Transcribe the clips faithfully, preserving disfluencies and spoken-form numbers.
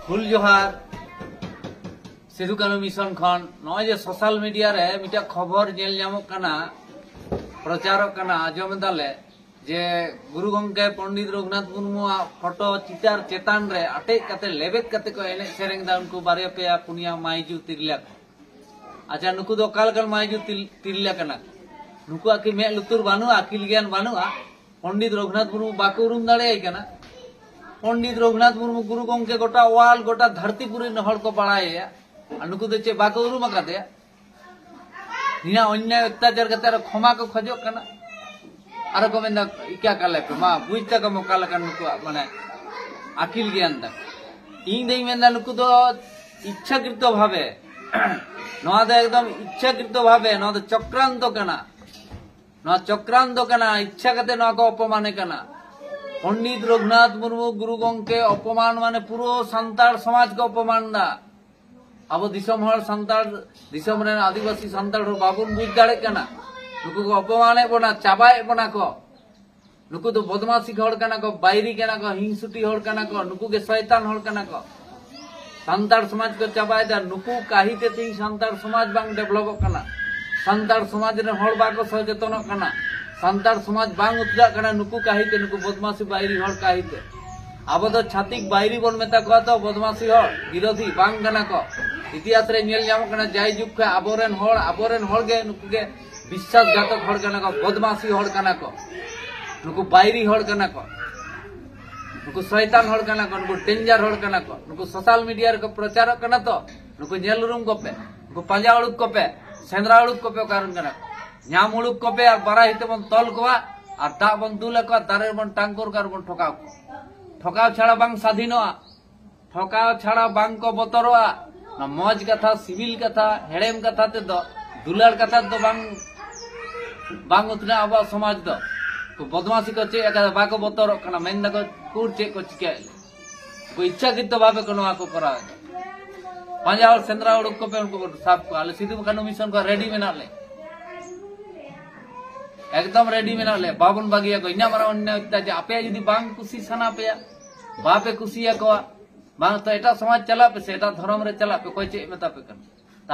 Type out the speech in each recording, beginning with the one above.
ᱦᱩᱞ ᱡᱚᱦᱟᱨ᱾ ᱥᱤᱫᱩ ᱠᱟᱹᱱᱦᱩ ᱢᱤᱥᱚᱱ ᱠᱷᱚᱱ ᱱᱚᱜᱼᱚᱭ ᱡᱮ ᱥᱳᱥᱟᱞ ᱢᱤᱰᱤᱭᱟ ᱨᱮ ᱢᱤᱫᱴᱟᱝ ᱠᱷᱚᱵᱚᱨ ᱧᱮᱞ ᱧᱟᱢᱚᱜ ᱠᱟᱱᱟ, ᱯᱨᱚᱪᱟᱨᱚᱜ ᱠᱟᱱᱟ, ᱟᱸᱡᱚᱢ ᱮᱫᱟᱞᱮ ᱡᱮ ᱜᱩᱨᱩ ᱜᱚᱢᱠᱮ ᱯᱚᱱᱰᱤᱛ ᱨᱚᱜᱷᱩᱱᱟᱛᱷ ᱢᱩᱨᱢᱩᱣᱟᱜ ᱯᱷᱳᱴᱳ ᱪᱤᱛᱟᱹᱨ ᱪᱮᱛᱟᱱ ᱨᱮ ᱟᱴᱮᱡ ᱠᱟᱛᱮ ᱞᱮᱵᱮᱫ ᱠᱟᱛᱮ ᱠᱚ ᱮᱱᱮᱡ ᱥᱮᱨᱮᱧ ᱮᱫᱟ ᱩᱱᱠᱩ ᱵᱟᱨᱭᱟ ᱯᱮᱭᱟ ᱯᱩᱱᱭᱟ ᱢᱟᱹᱭᱡᱩ ᱛᱤᱨᱞᱟᱹ ᱠᱚ᱾ ᱟᱪᱪᱷᱟ, ᱱᱩᱠᱩ ᱫᱚ ᱚᱠᱟ ᱞᱮᱠᱟᱱ ᱢᱟᱹᱭᱡᱩ ᱛᱤᱨ-, ᱛᱤᱨᱞᱟᱹ ᱠᱟᱱᱟ ᱠᱚ? ᱱᱩᱠᱩᱣᱟᱜ ᱠᱤ ᱢᱮᱫ ᱞᱩᱛᱩᱨ ᱵᱟᱹᱱᱩᱜᱼᱟ, ᱟᱹᱠᱤᱞ ᱜᱮᱭᱟᱱ ᱵᱟᱹᱱᱩᱜᱼᱟ? ᱯᱚᱱᱰᱤᱛ ᱨᱚᱜᱷᱩᱱᱟᱛᱷ ᱢᱩᱨᱢᱩ ᱵᱟᱠᱚ ᱩᱨᱩᱢ ᱫᱟᱲᱮᱭᱟᱭ ᱠᱟᱱᱟ᱾ ᱯᱚᱱᱰᱤᱛ ᱨᱚᱜᱷᱩᱱᱟᱛᱷ ᱢᱩᱨᱢᱩ ᱜᱩᱨᱩ ᱜᱚᱢᱠᱮ ᱜᱚᱴᱟ ᱚᱣᱟᱞ, ᱜᱚᱴᱟ ᱫᱷᱟᱹᱨᱛᱤ ᱯᱩᱨᱤ ᱨᱮᱱ ᱦᱚᱲ ᱠᱚ ᱵᱟᱲᱟᱭᱮᱭᱟ, ᱟᱨ ᱱᱩᱠᱩ ᱫᱚ ᱪᱮᱫ ᱵᱟᱠᱚ ᱩᱨᱩᱢ ᱟᱠᱟᱫᱮᱭᱟ? ᱱᱤᱭᱟᱹ ᱚᱱᱱᱭᱟᱭ ᱚᱛᱛᱟᱪᱟᱨ ᱠᱟᱛᱮ ᱟᱨᱚ ᱠᱷᱚᱢᱟ ᱠᱚ ᱠᱷᱚᱡᱚᱜ ᱠᱟᱱᱟ, ᱟᱨᱚ ᱠᱚ ᱢᱮᱱᱫᱟ ᱤᱠᱟ ᱠᱟᱞᱮ ᱯᱮ, ᱢᱟ ᱵᱩᱡᱽ ᱛᱟᱠᱚ ᱚᱠᱟ ᱞᱮᱠᱟᱱ ᱱᱩᱠᱩᱣᱟᱜ ᱢᱟᱱᱮ ᱟᱹᱠᱤᱞ ᱜᱮᱭᱟᱱ ᱛᱟᱠᱚ᱾ ᱤᱧ ᱫᱚᱧ ᱢᱮᱱᱫᱟ ᱱᱩᱠᱩ ᱫᱚ ᱤᱪᱪᱷᱟᱠᱨᱤᱛᱚ ᱵᱷᱟᱵᱮ, ᱱᱚᱣᱟ ᱫᱚ ᱮᱠᱫᱚᱢ ᱤᱪᱪᱷᱟᱠᱨᱤᱛᱚ ᱵᱷᱟᱵᱮ, ᱱᱚᱣᱟ ᱫᱚ ᱪᱚᱠᱨᱟᱱᱛᱚ ᱠᱟᱱᱟ᱾ ᱱᱚᱣᱟ ᱪᱚᱠᱨᱟᱱᱛᱚ ᱠᱟᱱᱟ, ᱤᱪᱪᱷᱟ ᱠᱟᱛᱮ ᱱᱚᱣᱟ ᱠᱚ ᱚᱯᱚᱢᱟᱱᱮ ᱠᱟᱱᱟ᱾ ᱯᱚᱱᱰᱤᱛ ᱨᱚᱜᱷᱩᱱᱟᱛᱷ ᱢᱩᱨᱢᱩ ᱜᱩᱨᱩ ᱜᱚᱢᱠᱮ ᱚᱯᱚᱢᱟᱱ ᱢᱟᱱᱮ ᱯᱩᱨᱟᱹ ᱥᱟᱱᱛᱟᱲ ᱥᱚᱢᱟᱡᱽ ᱠᱚ ᱚᱯᱚᱢᱟᱱ ᱫᱟ᱾ ᱟᱵᱚ ᱫᱤᱥᱚᱢ ᱦᱚᱲ ᱥᱟᱱᱛᱟᱲ, ᱫᱤᱥᱚᱢ ᱨᱮᱱ ᱟᱹᱫᱤᱵᱟᱹᱥᱤ ᱥᱟᱱᱛᱟᱲ ᱦᱚᱲ ᱵᱟᱵᱚᱱ ᱵᱩᱡᱽ ᱫᱟᱲᱮᱜ ᱠᱟᱱᱟ᱾ ᱱᱩᱠᱩ ᱠᱚ ᱚᱯᱚᱢᱟᱱᱮᱫ ᱵᱚᱱᱟ, ᱪᱟᱵᱟᱭᱮᱫ ᱵᱚᱱᱟ ᱠᱚ᱾ ᱱᱩᱠᱩ ᱫᱚ ᱵᱚᱫᱢᱟᱥᱤ ᱦᱚᱲ ᱠᱟᱱᱟ ᱠᱚ, ᱵᱟᱭᱨᱤ ᱠᱟᱱᱟ ᱠᱚ, ᱦᱤᱝᱥᱩᱴᱤ ᱦᱚᱲ ᱠᱟᱱᱟ ᱠᱚ, ᱱᱩᱠᱩ ᱜᱮ ᱥᱚᱭᱛᱟᱱ ᱦᱚᱲ ᱠᱟᱱᱟ ᱠᱚ᱾ ᱥᱟᱱᱛᱟᱲ ᱥᱚᱢᱟᱡᱽ ᱠᱚ ᱪᱟᱵᱟᱭᱮᱫᱟ᱾ ᱱᱩᱠᱩ ᱠᱟᱹᱦᱤᱛᱮ ᱛᱮᱦᱮᱧ ᱥᱟᱱᱛᱟᱲ ᱥᱚᱢᱟᱡᱽ ᱵᱟᱝ ᱰᱮᱵᱷᱞᱚᱯᱚᱜ ᱠᱟᱱᱟ, ᱥᱟᱱᱛᱟᱲ ᱥᱚᱢᱟᱡᱽ ᱨᱮᱱ ᱦᱚᱲ ᱵᱟᱠᱚ ᱥᱚᱪᱮᱛᱚᱱᱚᱜ ᱠᱟᱱᱟ, ᱥᱟᱱᱛᱟᱲ ᱥᱚᱢᱟᱡᱽ ᱵᱟᱝ ᱩᱛᱱᱟᱹᱜ ᱠᱟᱱᱟ᱾ ᱱᱩᱠᱩ ᱠᱟᱹᱦᱤᱛᱮ, ᱱᱩᱠᱩ ᱵᱚᱫᱢᱟᱥᱤ ᱵᱟᱭᱨᱤ ᱦᱚᱲ ᱠᱟᱹᱦᱤᱛᱮ᱾ ᱟᱵᱚ ᱫᱚ ᱪᱷᱟᱹᱛᱤᱠ ᱵᱟᱭᱨᱤ ᱵᱚᱱ ᱢᱮᱛᱟ ᱠᱚᱣᱟ ᱛᱚ, ᱵᱚᱫᱢᱟᱥᱤ ᱦᱚᱲ, ᱵᱤᱨᱳᱫᱷᱤ ᱵᱟᱝ ᱠᱟᱱᱟ ᱠᱚ᱾ ᱤᱛᱤᱦᱟᱥ ᱨᱮ ᱧᱮᱞ ᱧᱟᱢᱚᱜ ᱠᱟᱱᱟ, ᱡᱟᱭᱡᱩᱜᱽ ᱠᱷᱚᱱ ᱟᱵᱚᱨᱮᱱ ᱦᱚᱲ, ᱟᱵᱚᱨᱮᱱ ᱦᱚᱲ ᱜᱮ ᱱᱩᱠᱩ ᱜᱮ ᱵᱤᱥᱥᱟᱥᱜᱷᱟᱛᱚᱠ ᱦᱚᱲ ᱠᱟᱱᱟ ᱠᱚ, ᱵᱚᱫᱢᱟᱥᱤ ᱦᱚᱲ ᱠᱟᱱᱟ ᱠᱚ, ᱱᱩᱠᱩ ᱵᱟᱭᱨᱤ ᱦᱚᱲ ᱠᱟᱱᱟ ᱠᱚ, ᱱᱩᱠᱩ ᱥᱚᱭᱛᱟᱱ ᱦᱚᱲ ᱠᱟᱱᱟ ᱠᱚ, ᱱᱩᱠᱩ ᱰᱮᱧᱡᱟᱨ ᱦᱚᱲ ᱠᱟᱱᱟ ᱠᱚ᱾ ᱱᱩᱠᱩ ᱥᱳᱥᱟᱞ ᱢᱤᱰᱤᱭᱟ ᱨᱮᱠᱚ ᱯᱨᱚᱪᱟᱨᱚᱜ ᱠᱟᱱᱟ ᱛᱚ, ᱱᱩᱠᱩ ᱧᱮᱞ ᱩᱨᱩᱢ ᱠᱚᱯᱮ, ᱱᱩᱠᱩ ᱯᱟᱸᱡᱟ ᱩᱰᱩᱠ ᱠᱚᱯᱮ, ᱥᱮᱸᱫᱽᱨᱟ ᱩᱰᱩᱠ ᱠᱚᱯᱮ, ᱚᱠᱟ ᱨᱮᱱ ᱠᱟᱱᱟ ᱠᱚ᱾ ᱧᱟᱢ ᱩᱰᱩᱠ ᱠᱚᱯᱮ ᱟᱨ ᱵᱟᱨᱟ ᱦᱤᱛᱮ ᱵᱚᱱ ᱛᱚᱞ ᱠᱚᱣᱟ ᱟᱨ ᱫᱟᱜ ᱵᱚᱱ ᱫᱩᱞ ᱟᱠᱚᱣᱟ, ᱫᱟᱨᱮ ᱨᱮᱵᱚᱱ ᱴᱟᱝᱠᱩᱨ ᱠᱚᱣᱟ ᱟᱨ ᱵᱚᱱ ᱴᱷᱚᱠᱟᱣ ᱠᱚᱣᱟ᱾ ᱴᱷᱚᱠᱟᱣ ᱪᱷᱟᱲᱟ ᱵᱟᱝ ᱥᱟᱫᱷᱤᱱᱚᱜᱼᱟ᱾ ᱴᱷᱚᱠᱟᱣ ᱪᱷᱟᱲᱟ ᱵᱟᱝ ᱠᱚ ᱵᱚᱛᱚᱨᱚᱜᱼᱟ᱾ ᱚᱱᱟ ᱢᱚᱡᱽ ᱠᱟᱛᱷᱟ, ᱥᱤᱵᱤᱞ ᱠᱟᱛᱷᱟ, ᱦᱮᱲᱮᱢ ᱠᱟᱛᱷᱟ ᱛᱮᱫᱚ, ᱫᱩᱞᱟᱹᱲ ᱠᱟᱛᱷᱟ ᱛᱮᱫᱚ ᱵᱟᱝ, ᱵᱟᱝ ᱩᱛᱱᱟᱹᱜᱼᱟ ᱟᱵᱚᱣᱟᱜ ᱥᱚᱢᱟᱡᱽ ᱫᱚ᱾ ᱠᱚ ᱵᱚᱫᱢᱟᱥᱤ ᱠᱚ ᱪᱮᱫ ᱟᱠᱟᱫᱟ, ᱵᱟᱠᱚ ᱵᱚᱛᱚᱨᱚᱜ ᱠᱟᱱᱟ, ᱢᱮᱱ ᱫᱟᱠᱚ ᱩᱠᱩᱨ ᱪᱮᱫ ᱠᱚ ᱪᱤᱠᱟᱹᱭᱮᱫ ᱞᱮ᱾ ᱩᱱᱠᱩ ᱤᱪᱪᱷᱟᱠᱨᱤᱛᱚ ᱵᱷᱟᱵᱮ ᱠᱚ ᱱᱚᱣᱟ ᱠᱚ ᱠᱚᱨᱟᱣ ᱮᱫᱟ᱾ ᱯᱟᱸᱡᱟ ᱦᱚᱲ ᱥᱮᱸᱫᱽᱨᱟ ᱩᱰᱩᱠ ᱠᱚᱯᱮ, ᱩᱱᱠᱩ ᱠᱚ ᱥᱟᱵ ᱠᱚᱣᱟ᱾ ᱟᱞᱮ ᱥᱤᱫᱩ ᱠᱟᱹᱱᱦᱩ ᱢᱤᱥᱚᱱ ᱠᱚ ᱨᱮᱰᱤ ᱢᱮᱱᱟᱜ ᱞᱮ, ᱮᱠᱫᱚᱢ ᱨᱮᱰᱤ ᱢᱮᱱᱟᱜ ᱞᱮ, ᱵᱟᱵᱚᱱ ᱵᱟᱹᱜᱤᱭᱟᱠᱚ᱾ ᱤᱱᱟᱹ ᱢᱟᱨᱟᱝ ᱚᱱᱱᱭᱟᱭ ᱚᱛᱛᱟᱪᱟᱨ ᱟᱯᱮᱭᱟᱜ ᱡᱩᱫᱤ ᱵᱟᱝ ᱠᱩᱥᱤ ᱥᱟᱱᱟ ᱯᱮᱭᱟ, ᱵᱟᱯᱮ ᱠᱩᱥᱤᱭᱟᱠᱚᱣᱟ, ᱵᱟᱝ ᱛᱚ ᱮᱴᱟᱜ ᱥᱚᱢᱟᱡᱽ ᱪᱟᱞᱟᱜ ᱯᱮ ᱥᱮ ᱮᱴᱟᱜ ᱫᱷᱚᱨᱚᱢ ᱨᱮ ᱪᱟᱞᱟᱜ ᱯᱮ, ᱚᱠᱚᱭ ᱪᱮᱫ ᱮ ᱢᱮᱛᱟ ᱯᱮ ᱠᱟᱱᱟ?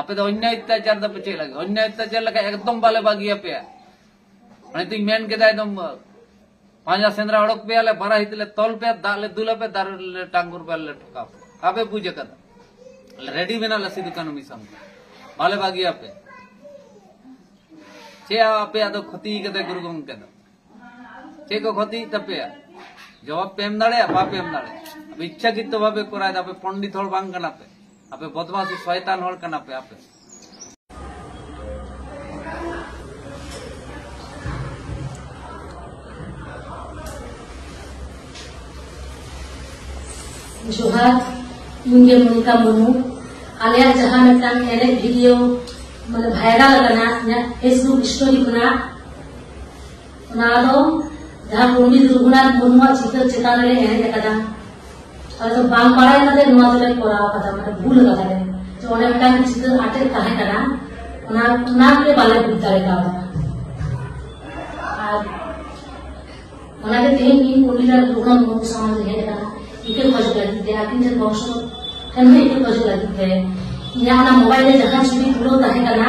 ᱟᱯᱮ ᱫᱚ ᱚᱱᱱᱭᱟᱭ ᱚᱛᱛᱟᱪᱟᱨ ᱫᱚᱯᱮ ᱪᱮᱫ ᱞᱟᱹᱜᱤᱫ? ᱚᱱᱱᱭᱟᱭ ᱚᱛᱛᱟᱪᱟᱨ ᱞᱮᱠᱷᱟᱡ ᱮᱠᱫᱚᱢ ᱵᱟᱞᱮ ᱵᱟᱹᱜᱤᱭᱟᱯᱮᱭᱟ᱾ ᱚᱱᱮ ᱛᱚᱧ ᱢᱮᱱ ᱠᱮᱫᱟ, ᱮᱠᱫᱚᱢ ᱯᱟᱸᱡᱟ ᱥᱮᱸᱫᱽᱨᱟ ᱚᱰᱚᱠ ᱯᱮᱭᱟᱞᱮ, ᱵᱟᱨᱟᱦᱤ ᱛᱮᱞᱮ ᱛᱚᱞ ᱯᱮᱭᱟ, ᱫᱟᱜ ᱞᱮ ᱫᱩᱞ ᱟᱯᱮ, ᱫᱟᱨᱮ ᱞᱮ ᱴᱟᱝᱜᱩᱨ ᱯᱮᱭᱟ, ᱞᱮ ᱴᱷᱚᱠᱟᱣ ᱯᱮᱭᱟ᱾ ᱟᱯᱮ ᱵᱩᱡᱽ ᱟᱠᱟᱫᱟ, ᱟᱞᱮ ᱨᱮᱰᱤ ᱢᱮᱱᱟᱜ ᱞᱮ ᱥᱤᱫᱩ ᱠᱟᱹᱱᱦᱩ ᱢᱤᱥᱚᱱ ᱛᱮ, ᱵᱟᱞᱮ ᱵᱟᱹᱜᱤᱭᱟᱯᱮ᱾ ᱪᱮᱫ ᱟᱯᱮᱭᱟᱜ ᱫᱚ ᱠᱷᱚᱛᱤ ᱠᱟᱫᱟ ᱜᱩᱨᱩ ᱜᱚᱢᱠᱮ ᱫᱚ? ᱪᱮᱫ ᱠᱚ ᱠᱷᱚᱛᱤᱭᱮᱫ ᱛᱟᱯᱮᱭᱟ? ᱡᱚᱵᱟᱵ ᱯᱮ ᱮᱢ ᱫᱟᱲᱮᱭᱟᱜᱼᱟ? ᱵᱟᱯᱮ ᱮᱢ ᱫᱟᱲᱮᱭᱟᱜᱼᱟ᱾ ᱟᱯᱮ ᱤᱪᱪᱷᱟᱠᱨᱤᱛᱚ ᱵᱷᱟᱵᱮ ᱠᱚᱨᱟᱣ ᱫᱟ, ᱟᱯᱮ ᱯᱚᱱᱰᱤᱛ ᱦᱚᱲ ᱵᱟᱝ ᱠᱟᱱᱟ ᱯᱮ, ᱟᱯᱮ ᱵᱚᱫᱢᱟᱥᱤ ᱥᱚᱭᱛᱟᱱ ᱦᱚᱲ ᱠᱟᱱᱟ ᱯᱮ ᱟᱯᱮ᱾ ᱡᱚᱦᱟᱨ, ᱤᱧ ᱜᱮ ᱢᱚᱱᱤᱠᱟ ᱢᱩᱨᱢᱩ᱾ ᱟᱞᱮᱭᱟᱜ ᱡᱟᱦᱟᱸ ᱢᱤᱫᱴᱟᱝ ᱮᱱᱮᱡ ᱵᱷᱤᱰᱤᱭᱳ ᱢᱟᱱᱮ ᱵᱷᱟᱭᱨᱟᱞ ᱟᱠᱟᱱᱟ ᱤᱧᱟᱹᱜ ᱯᱷᱮᱥᱵᱩᱠ ᱥᱴᱳᱨᱤ ᱠᱷᱚᱱᱟᱜ, ᱚᱱᱟ ᱫᱚ ᱡᱟᱦᱟᱸ ᱯᱚᱱᱰᱤᱛ ᱨᱚᱜᱷᱩᱱᱟᱛᱷ ᱢᱩᱨᱢᱩᱣᱟᱜ ᱪᱤᱛᱟᱹᱨ ᱪᱮᱛᱟᱱ ᱨᱮ ᱮᱱᱮᱡ ᱟᱠᱟᱫᱟ᱾ ᱟᱞᱮ ᱫᱚ ᱵᱟᱝ ᱵᱟᱲᱟᱭ ᱠᱟᱛᱮ ᱱᱚᱣᱟ ᱫᱚᱞᱮ ᱠᱚᱨᱟᱣ ᱠᱟᱫᱟ, ᱢᱟᱱᱮ ᱵᱷᱩᱞ ᱠᱟᱫᱟ ᱞᱮ᱾ ᱡᱮ ᱚᱸᱰᱮ ᱢᱤᱫᱴᱟᱝ ᱪᱤᱛᱟᱹᱨ ᱟᱴᱮᱫ ᱛᱟᱦᱮᱸ ᱠᱟᱱᱟ, ᱚᱱᱟ, ᱚᱱᱟ ᱜᱮ ᱵᱟᱞᱮ ᱵᱩᱡᱽ ᱫᱟᱲᱮ ᱠᱟᱣᱫᱟ᱾ ᱟᱨ ᱚᱱᱟᱜᱮ ᱛᱮᱦᱮᱧ ᱤᱧ ᱯᱚᱱᱰᱤᱛ ᱨᱚᱜᱷᱩᱱᱟᱛᱷ ᱢᱩᱨᱢᱩ ᱥᱟᱢᱟᱝ ᱨᱮ ᱦᱮᱡ ᱟᱠᱟᱱᱟ, ᱤᱠᱟᱹ ᱠᱷᱚᱡᱚᱜ ᱞᱟᱹᱜᱤᱫ ᱛᱮ, ᱟᱹᱠᱤᱱ ᱨᱮᱱ ᱵᱚᱝᱥᱚ ᱴᱷᱮᱱ ᱦᱚᱸ ᱤᱠᱟᱹ ᱠᱷᱚᱡᱚᱜ ᱞᱟᱹᱜᱤᱫ ᱛᱮ᱾ ᱤᱧᱟᱹᱜ ᱚᱱᱟ ᱢᱳᱵᱟᱭᱤᱞ ᱨᱮ ᱡᱟᱦᱟᱸ ᱪᱷᱚᱵᱤ ᱛᱩᱞᱟᱹᱣ ᱛᱟᱦᱮᱸ ᱠᱟᱱᱟ,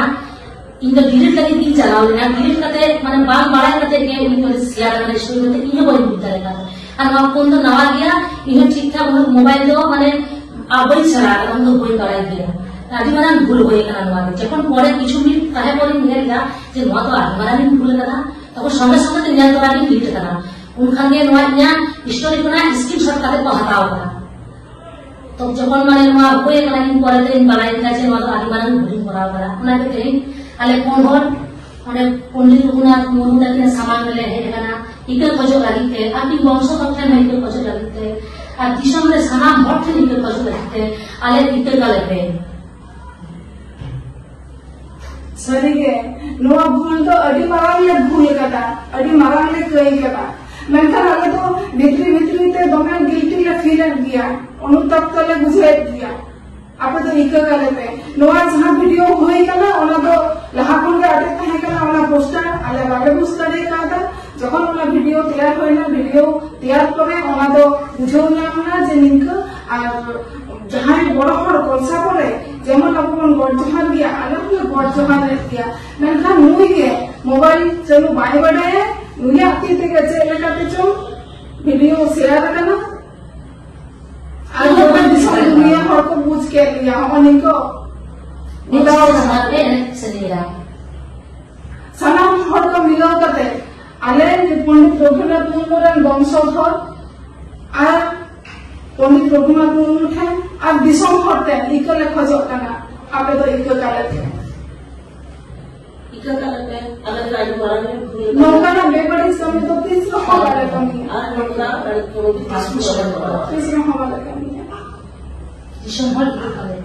ᱤᱧ ᱫᱚ ᱰᱤᱞᱤᱴ ᱞᱟᱹᱜᱤᱫ ᱜᱤᱧ ᱪᱟᱞᱟᱣ ᱞᱮᱱᱟ᱾ ᱰᱤᱞᱤᱴ ᱠᱟᱛᱮ, ᱢᱟᱱᱮ, ᱵᱟᱝ ᱵᱟᱲᱟᱭ ᱠᱟᱛᱮ ᱜᱮ ᱩᱱᱤ ᱫᱚ ᱥᱮᱭᱟᱨ ᱟᱠᱟᱱᱟ ᱥᱴᱳᱨᱤ ᱠᱟᱛᱮ, ᱤᱧ ᱦᱚᱸ ᱵᱟᱹᱧ ᱵᱩᱡᱽ ᱫᱟᱲᱮ ᱠᱟᱣᱫᱟ᱾ ᱟᱨ ᱱᱚᱣᱟ ᱯᱷᱳᱱ ᱫᱚ ᱱᱟᱣᱟ ᱜᱮᱭᱟ, ᱤᱧ ᱦᱚᱸ ᱴᱷᱤᱠ ᱴᱷᱟᱠ ᱩᱱᱟᱹᱜ ᱢᱳᱵᱟᱭᱤᱞ ᱫᱚ, ᱢᱟᱱᱮ, ᱟ, ᱵᱟᱹᱧ ᱥᱮᱬᱟ ᱟᱠᱟᱫᱟ, ᱩᱱ ᱫᱚ ᱵᱟᱹᱧ ᱵᱟᱲᱟᱭ ᱜᱮᱭᱟ᱾ ᱟᱹᱰᱤ ᱢᱟᱨᱟᱝ ᱵᱷᱩᱞ ᱦᱩᱭ ᱟᱠᱟᱱᱟ ᱱᱚᱣᱟ ᱫᱚ᱾ ᱡᱚᱠᱷᱚᱱ ᱯᱚᱨᱮ ᱠᱤᱪᱷᱩ ᱢᱤᱱᱤᱴ ᱛᱟᱦᱮᱸ ᱯᱚᱨᱮᱧ ᱧᱮᱞ ᱮᱫᱟ ᱡᱮ ᱱᱚᱣᱟ ᱫᱚ ᱟᱹᱰᱤ ᱢᱟᱨᱟᱝ ᱤᱧ ᱵᱷᱩᱞ ᱟᱠᱟᱫᱟ, ᱛᱚᱠᱷᱚᱱ ᱥᱚᱸᱜᱮ ᱥᱚᱸᱜᱮ ᱛᱮ ᱧᱮᱞ ᱛᱚᱨᱟ ᱜᱤᱧ ᱰᱤᱞᱤᱴ ᱟᱠᱟᱫᱟ᱾ ᱩᱱᱠᱷᱟᱱ ᱜᱮ ᱱᱚᱣᱟ ᱤᱧᱟᱹᱜ ᱥᱴᱳᱨᱤ ᱠᱷᱚᱱᱟᱜ ᱥᱠᱨᱤᱱᱥᱚᱴ ᱠᱟᱛᱮ ᱠᱚ ᱦᱟᱛᱟᱣ ᱟᱠᱟᱫᱟ᱾ ᱛᱚ ᱡᱚᱠᱷᱚᱱ, ᱢᱟᱱᱮ, ᱱᱚᱣᱟ ᱦᱩᱭ ᱟᱠᱟᱱᱟ, ᱤᱧ ᱯᱚᱨᱮ ᱛᱮᱧ ᱵᱟᱲᱟᱭ ᱠᱮᱫᱟ ᱡᱮ ᱱᱚᱣᱟ ᱫᱚ ᱟᱹᱰᱤ ᱢᱟᱨᱟᱝ ᱵᱷᱩᱞᱤᱧ ᱠᱚᱨᱟᱣ ᱟᱠᱟᱫᱟ᱾ ᱚᱱᱟ ᱠᱷᱟᱹᱛᱤᱨ ᱟᱞᱮ ᱯᱩᱱ ᱦᱚᱲ ᱚᱸᱰᱮ ᱯᱚᱱᱰᱤᱛ ᱨᱚᱜᱷᱩᱱᱟᱛᱷ ᱢᱩᱨᱢᱩ ᱛᱟᱹᱠᱤᱱᱟᱜ ᱥᱟᱢᱟᱝ ᱨᱮᱞᱮ ᱦᱮᱡ ᱟᱠᱟᱱᱟ ᱤᱠᱟᱹ ᱠᱷᱚᱡᱚᱜ ᱞᱟᱹᱜᱤᱫ ᱛᱮ, ᱟᱹᱠᱤᱱ ᱵᱚᱝᱥᱚ ᱛᱟᱠᱚ ᱴᱷᱮᱱ ᱦᱚᱸ ᱤᱠᱟᱹ ᱠᱷᱚᱡᱚᱜ ᱞᱟᱹᱜᱤᱫ ᱛᱮ, ᱟᱨ ᱫᱤᱥᱚᱢ ᱨᱮ ᱥᱟᱱᱟᱢ ᱦᱚᱲ ᱴᱷᱮᱱ ᱤᱠᱟᱹ ᱠᱷᱚᱡᱚᱜ ᱞᱟᱹᱜᱤᱫ ᱛᱮ ᱟᱞᱮ ᱤᱠᱟᱹ ᱠᱟᱞᱮ ᱯᱮ᱾ ᱥᱟᱹᱨᱤᱜᱮ, ᱱᱚᱣᱟ ᱵᱷᱩᱞ ᱫᱚ ᱟᱹᱰᱤ ᱢᱟᱨᱟᱝ ᱞᱮ ᱵᱷᱩᱞ ᱟᱠᱟᱫᱟ, ᱟᱹᱰᱤ ᱢᱟᱨᱟᱝ ᱞᱮ ᱠᱟᱹᱭ ᱟᱠᱟᱫᱟ᱾ ᱢᱮᱱᱠᱷᱟᱱ ᱟᱞᱮ ᱫᱚ ᱵᱷᱤᱛᱨᱤ ᱵᱷᱤᱛᱨᱤ ᱛᱮ ᱫᱚᱢᱮ ᱜᱤᱞᱴᱤ ᱞᱮ ᱯᱷᱤᱞ ᱮᱫ ᱜᱮᱭᱟ, ᱚᱱᱩᱛᱟᱯ ᱛᱟᱞᱮ ᱵᱩᱡᱷᱟᱹᱣᱮᱫ ᱜᱮᱭᱟ᱾ ᱟᱯᱮ ᱫᱚ ᱤᱠᱟᱹ ᱠᱟᱞᱮ ᱯᱮ᱾ ᱱᱚᱣᱟ ᱡᱟᱦᱟᱸ ᱵᱷᱤᱰᱤᱭᱳ ᱦᱩᱭ ᱠᱟᱱᱟ, ᱚᱱᱟ ᱫᱚ ᱞᱟᱦᱟ ᱠᱷᱚᱱ ᱜᱮ ᱟᱴᱮᱫ ᱛᱟᱦᱮᱸ ᱠᱟᱱᱟ, ᱚᱱᱟ ᱯᱳᱥᱴᱟᱨ ᱟᱞᱮ ᱵᱟᱞᱮ ᱵᱩᱡᱽ ᱫᱟᱲᱮ ᱠᱟᱣᱫᱟ᱾ ᱡᱚᱠᱷᱚᱱ ᱚᱱᱟ ᱵᱷᱤᱰᱤᱭᱳ ᱛᱮᱭᱟᱨ ᱦᱩᱭᱱᱟ, ᱵᱷᱤᱰᱤᱭᱳ ᱛᱮᱭᱟᱨ ᱯᱚᱨᱮ ᱚᱱᱟ ᱫᱚ ᱵᱩᱡᱷᱟᱹᱣ ᱧᱟᱢ ᱮᱱᱟ ᱡᱮ ᱱᱤᱝᱠᱟᱹ ᱟᱨ ᱡᱟᱦᱟᱸᱭ ᱵᱚᱲᱚ ᱦᱚᱲ ᱠᱚᱞᱥᱟ ᱠᱚᱨᱮ ᱡᱮᱢᱚᱱ ᱟᱵᱚ ᱵᱚᱱ ᱜᱚᱰ ᱡᱚᱦᱟᱨ ᱜᱮᱭᱟ, ᱟᱞᱮ ᱦᱚᱸᱞᱮ ᱜᱚᱰ ᱡᱚᱦᱟᱨᱮᱫ ᱜᱮᱭᱟ, ᱢᱮᱱᱠᱷᱟᱱ ᱱᱩᱭ ᱜᱮ ᱢᱳᱵᱟᱭᱤᱞ ᱪᱟᱹᱞᱩ ᱵᱟᱭ ᱵᱟᱰᱟᱭᱟ, ᱱᱩᱭᱟᱜ ᱛᱤ ᱛᱮᱜᱮ ᱪᱮᱫ ᱞᱮᱠᱟᱛᱮ ᱪᱚᱝ ᱵᱷᱤᱰᱤᱭᱳ ᱥᱮᱭᱟᱨ ᱟᱠᱟᱱᱟ᱾ ᱟᱨ ᱜᱚᱴᱟ ᱫᱤᱥᱚᱢ ᱫᱩᱱᱤᱭᱟᱹ ᱦᱚᱲ ᱠᱚ ᱵᱩᱡᱽ ᱠᱮᱫ ᱞᱮᱭᱟ, ᱦᱚᱸᱜᱼᱚ ᱱᱤᱝᱠᱟᱹ ᱢᱤᱞᱟᱣ ᱠᱟᱱᱟ᱾ ᱥᱟᱱᱟᱢ ᱦᱚᱲ ᱠᱚ ᱢᱤᱞᱟᱹᱣ ᱠᱟᱛᱮ ᱟᱞᱮ ᱯᱚᱱᱰᱤᱛ ᱨᱚᱜᱷᱩᱱᱟᱛᱷ ᱢᱩᱨᱢᱩ ᱨᱮᱱ ᱵᱚᱝᱥᱚᱫᱷᱚᱨ ᱟᱨ ᱯᱚᱱᱰᱤᱛ ᱨᱚᱜᱷᱩᱱᱟᱛᱷ ᱢᱩᱨᱢᱩ ᱴᱷᱮᱱ ᱟᱨ ᱫᱤᱥᱚᱢ ᱦᱚᱲ ᱴᱷᱮᱱ ᱤᱠᱟᱹ ᱞᱮ ᱠᱷᱚᱡᱚᱜ ᱠᱟᱱᱟ, ᱟᱯᱮ ᱫᱚ ᱤᱠᱟᱹ ᱠᱟᱞᱮ ᱯᱮ᱾ ᱤᱠᱟᱹ ᱠᱟᱞᱮ ᱯᱮ, ᱟᱞᱮ ᱫᱚ ᱟᱹᱰᱤ ᱢᱟᱨᱟᱝ ᱞᱮ ᱵᱷᱩᱞ ᱟᱠᱟᱫᱟ᱾ ᱱᱚᱝᱠᱟᱱᱟᱜ ᱵᱮᱵᱟᱹᱲᱤᱡ ᱠᱟᱹᱢᱤ ᱫᱚ ᱛᱤᱥ ᱨᱮᱦᱚᱸ ᱵᱟᱞᱮ ᱠᱟᱹᱢᱤᱭᱟ᱾ ᱟᱨ ᱱᱚᱝᱠᱟ ᱵᱟᱹᱲᱤᱡ ᱠᱟᱹᱢᱤ ᱫᱚ ᱛᱤᱥ ᱦᱚᱸ ᱵᱟᱞᱮ ᱠᱟᱹᱢᱤᱭᱟ᱾ ᱛᱤᱥ ᱨᱮᱦᱚᱸ ᱵᱟᱞᱮ ᱠᱟᱹᱢᱤᱭᱟ᱾ ᱫᱤᱥᱚᱢ ᱦᱚᱲ ᱤᱠᱟᱹ ᱠᱟᱞᱮ